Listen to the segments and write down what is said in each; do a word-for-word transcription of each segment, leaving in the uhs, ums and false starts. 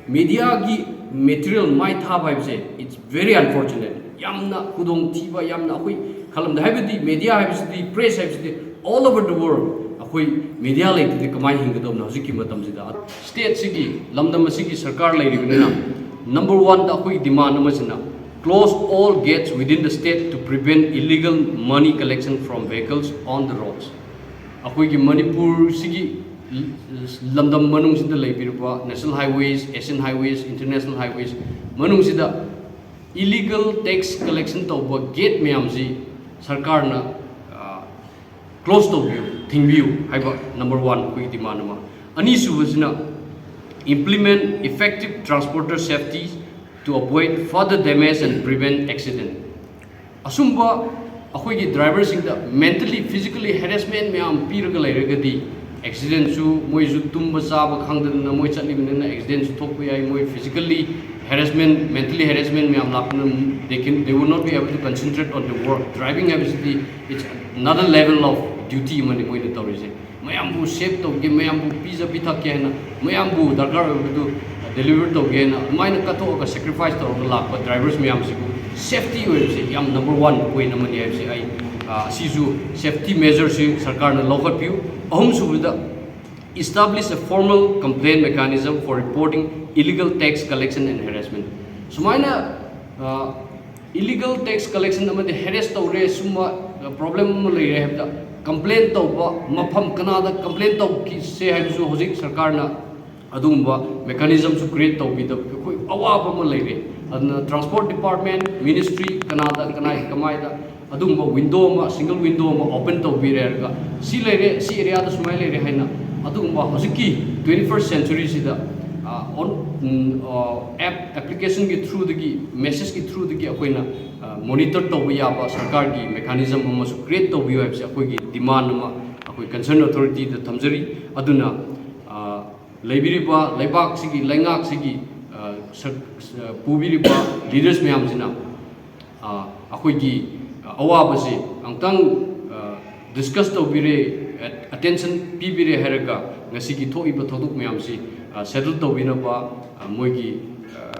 ꯃꯦꯗꯤꯌꯥꯒꯤ ꯃꯦꯇꯔꯤꯌꯦꯜ ꯃꯥꯏ ꯊꯥꯕ ꯍꯥꯏꯕꯁꯦ, it's very unfortunate. ꯌꯥꯝꯅ ꯈꯨꯗꯣꯡꯊꯤꯕ, ꯌꯥꯝꯅ ꯑꯩꯈꯣꯏ ꯈꯜꯂꯝꯗ, ꯍꯥꯏꯕꯗꯤ ꯃꯦꯗꯤꯌꯥ ꯍꯥꯏꯕꯁꯤꯗꯤ, ꯄ꯭ꯔꯦꯁ ꯍꯥꯏꯕꯁꯤꯗꯤ all over the world. ꯑꯩꯈꯣꯏ ꯃꯦꯗꯤꯌꯥ ꯂꯩꯇ꯭ꯔꯗꯤ ꯀꯃꯥꯏꯅ ꯍꯤꯡꯒꯗꯧꯕꯅꯣ ꯍꯧꯖꯤꯛꯀꯤ ꯃꯇꯝꯁꯤꯗ? ꯁ꯭ꯇꯦꯠꯁꯤꯒꯤ, ꯂꯝꯗꯝ ꯑꯁꯤꯒꯤ ꯁꯔꯀꯥꯔ ꯂꯩꯔꯤꯕꯅꯤꯅ, ꯅꯝꯕꯔ ꯋꯥꯟꯗ ꯑꯩꯈꯣꯏꯒꯤ ꯗꯤꯃꯥꯟ ꯑꯃꯁꯤꯅ, close all gates within the state to prevent illegal money collection from vehicles on the roads. ꯑꯩꯈꯣꯏꯒꯤ ꯃꯅꯤꯄꯨꯔꯁꯤꯒꯤ ꯂꯝꯗꯝ ꯃꯅꯨꯡꯁꯤꯗ ꯂꯩꯕꯤꯔꯤꯕ national highways, Asian highways, international highways ꯃꯅꯨꯡꯁꯤꯗ illegal tax collection ꯇꯧꯕ ꯒꯦꯠ ꯃꯌꯥꯝꯁꯤ ꯁꯔꯀꯥꯔꯅ, ꯑ, close ꯇꯧꯕꯤꯌꯨ, ꯊꯤꯡꯕꯤꯌꯨ ꯍꯥꯏꯕ ꯅꯝꯕꯔ ꯋꯥꯟ ꯑꯩꯈꯣꯏꯒꯤ ꯗꯤꯃꯥꯟ ꯑꯃ꯫ ꯑꯅꯤꯁꯨꯕꯁꯤꯅ, implement effective transporter safety to avoid further damage and prevent accident. ꯑꯁꯨꯝꯕ ꯑꯩꯈꯣꯏꯒꯤ ꯗ꯭ꯔꯥꯏꯚꯔꯁꯤꯡꯗ mentally, physically harassment ꯃꯌꯥꯝ ꯄꯤꯔꯒ ꯂꯩꯔꯒꯗꯤ, ꯑꯦꯛꯁꯤꯗꯦꯟꯁꯨ, ꯃꯣꯏꯁꯨ ꯇꯨꯝꯕ ꯆꯥꯕ ꯈꯪꯗꯗꯅ ꯃꯣꯏ ꯆꯠꯂꯤꯕꯅꯤꯅ ꯑꯦꯛꯁꯤꯗꯦꯟꯁꯨ ꯊꯣꯛꯄ ꯌꯥꯏ꯫ ꯃꯣꯏ physically harassment, mentally harassment ꯃꯌꯥꯝ ꯂꯥꯛꯄꯅ, they can, they will not be able to concentrate on the work. Driving ꯍꯥꯏꯕꯁꯤꯗꯤ, it's another level of duty ꯑꯃꯅꯤ ꯃꯣꯏꯅ ꯇꯧꯔꯤꯁꯦ꯫ ꯃꯌꯥꯝꯕꯨ ꯁꯦꯞ ꯇꯧꯒꯦ, ꯃꯌꯥꯝꯕꯨ ꯄꯤꯖ ꯄꯤꯊꯛꯀꯦ ꯍꯥꯏꯅ, ꯃꯌꯥꯝꯕꯨ ꯗꯔꯀꯥꯔ ꯑꯣꯏꯕꯗꯨ ꯗꯦꯂꯤꯚꯔ ꯇꯧꯒꯦ ꯍꯥꯏꯅ ꯑꯗꯨꯃꯥꯏꯅ ꯀꯠꯊꯣꯛꯑꯒ ꯁꯦꯀ꯭ꯔꯤꯐꯥꯏꯁ ꯇꯧꯔꯒ ꯂꯥꯛꯄ ꯗ꯭ꯔꯥꯏꯚꯔꯁ ꯃꯌꯥꯝꯁꯤꯕꯨ ꯁꯦꯐꯇꯤ ꯑꯣꯏꯕꯁꯤ ꯌꯥꯝ ꯅꯝꯕꯔ ꯋꯥꯟ ꯄꯣꯏꯟ ꯑꯃꯅꯤ ꯍꯥꯏꯕꯁꯤ ꯑꯩ, ꯑ, ꯑꯁꯤꯁꯨ ꯁꯦꯐꯇꯤ ꯃꯦꯖꯔꯁꯤ ꯁꯔꯀꯥꯔꯅ ꯂꯧꯈꯠꯄꯤꯌꯨ꯫ ꯑꯍꯨꯝꯁꯨꯕꯗ, establish a formal complaint mechanism for reporting illegal tax collection and harassment. ꯁꯨꯃꯥꯏꯅ, ꯑ, illegal tax collection ꯑꯃꯗꯤ ꯍꯦꯔꯦꯁ ꯇꯧꯔꯦ, ꯁꯨꯝꯕ ꯄ꯭ꯔꯣꯕ꯭ꯂꯦꯝ ꯑꯃ ꯂꯩꯔꯦ ꯍꯥꯏꯕꯗ, ꯀꯝꯄ꯭ꯂꯦꯟ ꯇꯧꯕ ꯃꯐꯝ, ꯀꯅꯥꯗ ꯀꯝꯄ꯭ꯂꯦꯟ ꯇꯧꯈꯤꯁꯦ ꯍꯥꯏꯕꯁꯨ ꯍꯧꯖꯤꯛ ꯁꯔꯀꯥꯔꯅ ꯑꯗꯨꯒꯨꯝꯕ ꯃꯦꯀꯥꯅꯤꯖꯝꯁꯨ ꯀ꯭ꯔꯤꯌꯦꯠ ꯇꯧꯕꯤꯗꯕ ꯑꯩꯈꯣꯏ ꯑꯋꯥꯕ ꯑꯃ ꯂꯩꯔꯦ꯫ ꯑꯗꯨꯅ ꯇ꯭ꯔꯥꯟꯁꯄꯣꯔꯠ ꯗꯤꯄꯥꯔꯠꯃꯦꯟ, ꯃꯤꯅꯤꯁꯇ꯭ꯔꯤ, ꯀꯅꯥꯗ, ꯀꯅꯥꯏ, ꯀꯃꯥꯏꯗ ꯑꯗꯨꯒꯨꯝꯕ ꯋꯤꯟꯗꯣ ꯑꯃ, ꯁꯤꯡꯒꯜ ꯋꯤꯟꯗꯣ ꯑꯃ ꯑꯣꯄꯟ ꯇꯧꯕꯤꯔꯦ ꯍꯥꯏꯔꯒ, ꯁꯤ ꯂꯩꯔꯦ, ꯁꯤ ꯑꯦꯔꯤꯌꯥꯗ ꯁꯨꯃꯥꯏꯅ ꯂꯩꯔꯦ ꯍꯥꯏꯅ, ꯑꯗꯨꯒꯨꯝꯕ ꯍꯧꯖꯤꯛꯀꯤ twenty first century ꯁꯤꯗ, ꯑ, on, ꯎꯝ, ꯑ, ꯑꯦꯞ, ꯑꯦꯄ꯭ꯂꯤꯀꯦꯁꯟꯒꯤ ꯊ꯭ꯔꯨꯗꯒꯤ, ꯃꯦꯁꯦꯖꯀꯤ ꯊ꯭ꯔꯨꯗꯒꯤ ꯑꯩꯈꯣꯏꯅ, ꯑ, ꯃꯣꯅꯤꯇꯔ ꯇꯧꯕ ꯌꯥꯕ ꯁꯔꯀꯥꯔꯒꯤ ꯃꯦꯀꯥꯅꯤꯖꯝ ꯑꯃꯁꯨ ꯀ꯭ꯔꯤꯌꯦꯠ ꯇꯧꯕꯤꯌꯨ ꯍꯥꯏꯕꯁꯦ ꯑꯩꯈꯣꯏꯒꯤ ꯗꯤꯃꯥꯟ ꯑꯃ ꯑꯩꯈꯣꯏ ꯀꯟꯁꯔꯟ ꯑꯣꯊꯣꯔꯤꯇꯤꯗ ꯊꯝꯖꯔꯤ꯫ ꯑꯗꯨꯅ, ꯑ, ꯂꯩꯕꯤꯔꯤꯕ ꯂꯩꯕꯥꯛꯁꯤꯒꯤ, ꯂꯩꯉꯥꯛꯁꯤꯒꯤ, ꯑ, ꯁꯔ-, ꯑ, ꯄꯨꯕꯤꯔꯤꯕ ꯂꯤꯗꯔꯁ ꯃꯌꯥꯝꯁꯤꯅ, ꯑ, ꯑꯩꯈꯣꯏꯒꯤ, ꯑ, ꯑꯋꯥꯕꯁꯤ ꯑꯃꯨꯛꯇꯪ, ꯑ, ꯗꯤꯁꯀꯁ ꯇꯧꯕꯤꯔꯦ, ꯑꯦ-, ꯑꯦꯇꯦꯟꯁꯟ ꯄꯤꯕꯤꯔꯦ ꯍꯥꯏꯔꯒ ꯉꯁꯤꯒꯤ ꯊꯣꯛꯏꯕ ꯊꯧꯗꯣꯛ ꯃꯌꯥꯝꯁꯤ ꯁꯦꯇꯜ ꯇꯧꯕꯤꯅꯕ ꯃꯣꯏꯒꯤ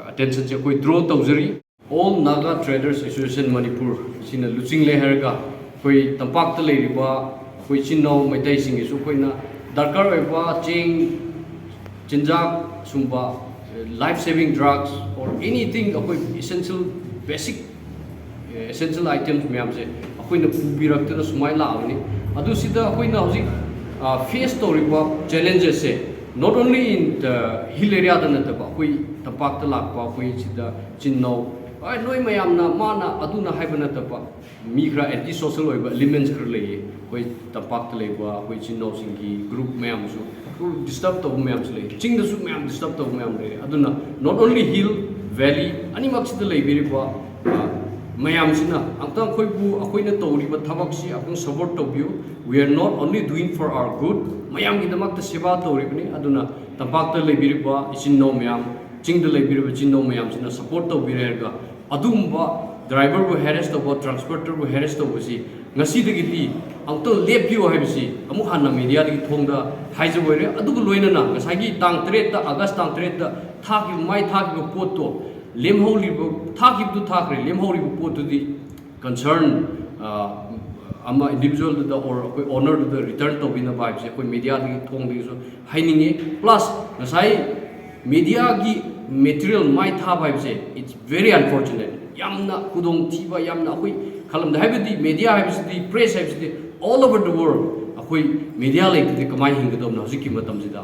ꯑꯦꯇꯦꯟꯁꯟꯁꯦ ꯑꯩꯈꯣꯏ ꯗ꯭ꯔꯣ ꯇꯧꯖꯔꯤ꯫ All Naga Traders Association Manipur ꯁꯤꯅ ꯂꯨꯆꯤꯡꯂꯦ ꯍꯥꯏꯔꯒ ꯑꯩꯈꯣꯏ ꯇꯝꯄꯥꯛꯇ ꯂꯩꯔꯤꯕ ꯑꯩꯈꯣꯏ ꯏꯆꯤꯟ ꯏꯅꯥꯎ ꯃꯩꯇꯩꯁꯤꯡꯒꯤꯁꯨ ꯑꯩꯈꯣꯏꯅ ꯗꯔꯀꯥꯔ ꯑꯣꯏꯕ ꯆꯦꯡ, ꯆꯤꯟꯖꯥꯛ, ꯁꯨꯝꯕ life saving drugs or anything, ꯑꯩꯈꯣꯏ essential, basic essential items ꯃꯌꯥꯝꯁꯦ ꯑꯩꯈꯣꯏꯅ ꯄꯨꯕꯤꯔꯛꯇꯅ ꯁꯨꯃꯥꯏꯅ ꯂꯥꯛꯑꯕꯅꯤ꯫ ꯑꯗꯨ ꯁꯤꯗ ꯑꯩꯈꯣꯏꯅ ꯍꯧꯖꯤꯛ ꯐꯦꯁ ꯇꯧꯔꯤꯕ ꯆꯦꯂꯦꯟꯖꯦꯁꯁꯦ not only in the hill areaꯗ ꯅꯠꯇꯕ, ꯑꯩꯈꯣꯏ ꯇꯝꯄꯥꯛꯇ ꯂꯥꯛꯄ ꯑꯩꯈꯣꯏ ꯁꯤꯗ ꯏꯆꯤꯟ ꯏꯅꯥꯎ, ꯍꯣꯏ, ꯅꯣꯏ ꯃꯌꯥꯝꯅ ꯃꯥꯅ ꯑꯗꯨꯅ ꯍꯥꯏꯕ ꯅꯠꯇꯕ, ꯃꯤ ꯈꯔ anti social ꯑꯣꯏꯕ elements ꯈꯔ ꯂꯩꯌꯦ ꯑꯩꯈꯣꯏ ꯇꯝꯄꯥꯛꯇ ꯂꯩꯕ ꯑꯩꯈꯣꯏ ꯏꯆꯤꯟ ꯏꯅꯥꯎꯁꯤꯡꯒꯤ ꯒ꯭ꯔꯨꯞ ꯃꯌꯥꯝꯁꯨ꯫ ꯗꯤꯁꯇꯔꯕ ꯇꯧꯕ ꯃꯌꯥꯝꯁꯨ ꯂꯩ, ꯆꯤꯡꯗꯁꯨ ꯃꯌꯥꯝ ꯗꯤꯁꯇꯔꯕ ꯇꯧꯕ ꯃꯌꯥꯝ ꯂꯩ꯫ ꯑꯗꯨꯅ not only hill, valley ꯑꯅꯤꯃꯛꯁꯤꯗ ꯂꯩꯕꯤꯔꯤꯕ ꯃꯌꯥꯝꯁꯤꯅ ꯑꯝꯇꯪ ꯑꯩꯈꯣꯏꯕꯨ, ꯑꯩꯈꯣꯏꯅ ꯇꯧꯔꯤꯕ ꯊꯕꯛꯁꯤ ꯑꯝꯇꯪ ꯁꯄꯣꯔꯠ ꯇꯧꯕꯤꯌꯨ꯫ We are not only doing for our good, ꯃꯌꯥꯝꯒꯤꯗꯃꯛꯇ ꯁꯦꯕꯥ ꯇꯧꯔꯤꯕꯅꯤ꯫ ꯑꯗꯨꯅ ꯇꯝꯄꯥꯛꯇ ꯂꯩꯕꯤꯔꯤꯕ ꯏꯆꯤꯟ ꯏꯅꯥꯎ ꯃꯌꯥꯝ, ꯆꯤꯡꯗ ꯂꯩꯕꯤꯔꯤꯕ ꯏꯆꯤꯟ ꯏꯅꯥꯎ ꯃꯌꯥꯝꯁꯤꯅ ꯁꯄꯣꯔꯠ ꯇꯧꯕꯤꯔꯦ ꯍꯥꯏꯔꯒ ꯑꯗꯨꯒꯨꯝꯕ ꯗ꯭ꯔꯥꯏꯚꯔꯕꯨ ꯍꯦꯔꯦꯁ ꯇꯧꯕ, ꯇ꯭ꯔꯥꯟꯁꯄꯣꯔꯇꯔꯕꯨ ꯍꯦꯔꯦꯁ ꯇꯧꯕꯁꯤ ꯉꯁꯤꯗꯒꯤꯗꯤ ꯑꯃꯨꯛꯇꯪ ꯂꯦꯞꯄꯤꯌꯨ ꯍꯥꯏꯕꯁꯤ ꯑꯃꯨꯛ ꯍꯟꯅ ꯃꯦꯗꯤꯌꯥꯗꯒꯤ ꯊꯣꯡꯗ ꯍꯥꯏꯖꯕ ꯑꯣꯏꯔꯦ꯫ ꯑꯗꯨꯒ ꯂꯣꯏꯅꯅ ꯉꯁꯥꯏꯒꯤ ꯇꯥꯡ ꯇꯔꯦꯠꯇ, ꯑꯥꯒꯁ ꯇꯥꯡ ꯇꯔꯦꯠꯇ ꯊꯥꯈꯤꯕ, ꯃꯥꯏ ꯊꯥꯈꯤꯕ ꯄꯣꯠꯇꯣ ꯂꯦꯝꯍꯧꯔꯤꯕ, ꯊꯥꯈꯤꯕꯗꯨ ꯊꯥꯈ꯭ꯔꯦ, ꯂꯦꯝꯍꯧꯔꯤꯕ ꯄꯣꯠꯇꯨꯗꯤ ꯀꯟꯁꯔꯟ ꯑꯃ ꯏꯟꯗꯤꯕꯤꯖꯨꯋꯦꯜꯗꯨꯗ or ꯑꯩꯈꯣꯏ ꯑꯣꯅꯔꯗꯨꯗ ꯔꯤꯇꯔꯟ ꯇꯧꯕꯤꯅꯕ ꯍꯥꯏꯕꯁꯦ ꯑꯩꯈꯣꯏ ꯃꯦꯗꯤꯌꯥꯗꯒꯤ ꯊꯣꯡꯗꯒꯤꯁꯨ ꯍꯥꯏꯅꯤꯡꯉꯤ꯫ ꯄ꯭ꯂꯁ ꯉꯁꯥꯏ ꯃꯦꯗꯤꯌꯥꯒꯤ ꯃꯦꯇꯔꯤꯌꯦꯜ ꯃꯥꯏ ꯊꯥꯕ ꯍꯥꯏꯕꯁꯦ, it's very unfortunate, ꯌꯥꯝꯅ ꯈꯨꯗꯣꯡꯊꯤꯕ, ꯌꯥꯝꯅ ꯑꯩꯈꯣꯏ ꯈꯜꯂꯝꯗ, ꯍꯥꯏꯕꯗꯤ ꯃꯦꯗꯤꯌꯥ ꯍꯥꯏꯕꯁꯤꯗꯤ, ꯄ꯭ꯔꯦꯁ ꯍꯥꯏꯕꯁꯤꯗꯤ all over the world ꯑꯩꯈꯣꯏ ꯃꯦꯗꯤꯌꯥ ꯂꯩꯇ꯭ꯔꯗꯤ ꯀꯃꯥꯏꯅ ꯍꯤꯡꯒꯗꯕꯅꯣ ꯍꯧꯖꯤꯛꯀꯤ ꯃꯇꯝꯁꯤꯗ?